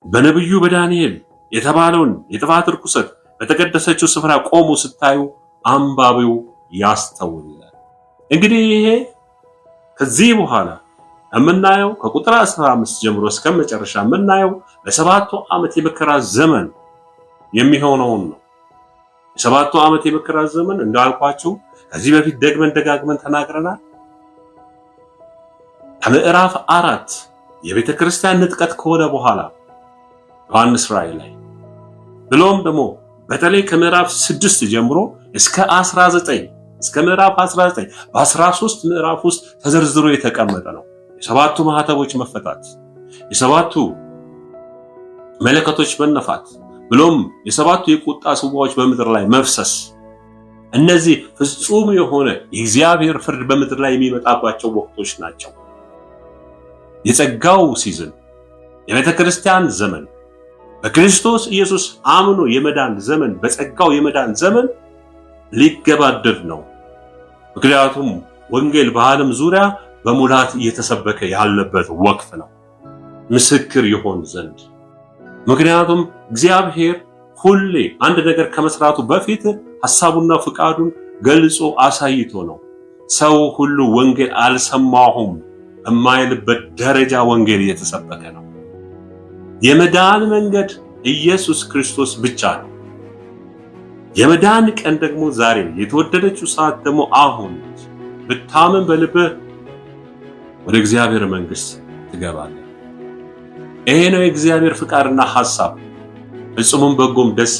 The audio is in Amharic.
በነቢዩ በዳንኤል የተባለውን የጥፋት ርኩሰት በተቀደሰችው ስፍራ ቆሞ ስታዩ አንባቢው ያስተውል ይላል። እንግዲህ ይሄ ከዚህ በኋላ የምናየው ከቁጥር 15 ጀምሮ እስከ መጨረሻ የምናየው በሰባቱ ዓመት የመከራ ዘመን የሚሆነውን ነው። የሰባቱ ዓመት የመከራ ዘመን እንዳልኳችሁ ከዚህ በፊት ደግመን ደጋግመን ተናግረናል። ከምዕራፍ 4 የቤተ ክርስቲያን ንጥቀት ከሆነ በኋላ ዮሐንስ ራእይ ላይ፣ ብሎም ደግሞ በተለይ ከምዕራፍ 6 ጀምሮ እስከ 19፣ እስከ ምዕራፍ 19፣ በ13 ምዕራፍ ውስጥ ተዘርዝሮ የተቀመጠ ነው። የሰባቱ ማህተቦች መፈታት፣ የሰባቱ መለከቶች መነፋት፣ ብሎም የሰባቱ የቁጣ ጽዋዎች በምድር ላይ መፍሰስ፣ እነዚህ ፍጹም የሆነ የእግዚአብሔር ፍርድ በምድር ላይ የሚመጣባቸው ወቅቶች ናቸው። የጸጋው season፣ የቤተ ክርስቲያን ዘመን፣ በክርስቶስ ኢየሱስ አምኖ የመዳን ዘመን፣ በጸጋው የመዳን ዘመን ሊገባደድ ነው። ምክንያቱም ወንጌል በዓለም ዙሪያ በሙላት እየተሰበከ ያለበት ወቅት ነው፣ ምስክር ይሆን ዘንድ። ምክንያቱም እግዚአብሔር ሁሌ አንድ ነገር ከመስራቱ በፊት ሐሳቡና ፍቃዱን ገልጾ አሳይቶ ነው። ሰው ሁሉ ወንጌል አልሰማሁም የማይልበት ደረጃ ወንጌል እየተሰበከ ነው። የመዳን መንገድ ኢየሱስ ክርስቶስ ብቻ ነው። የመዳን ቀን ደግሞ ዛሬ ነው። የተወደደችው ሰዓት ደግሞ አሁን። ብታምን በልብህ ወደ እግዚአብሔር መንግስት ትገባለህ። ይሄ ነው የእግዚአብሔር ፍቃድና ሐሳብ፣ ፍጹምም በጎም ደስ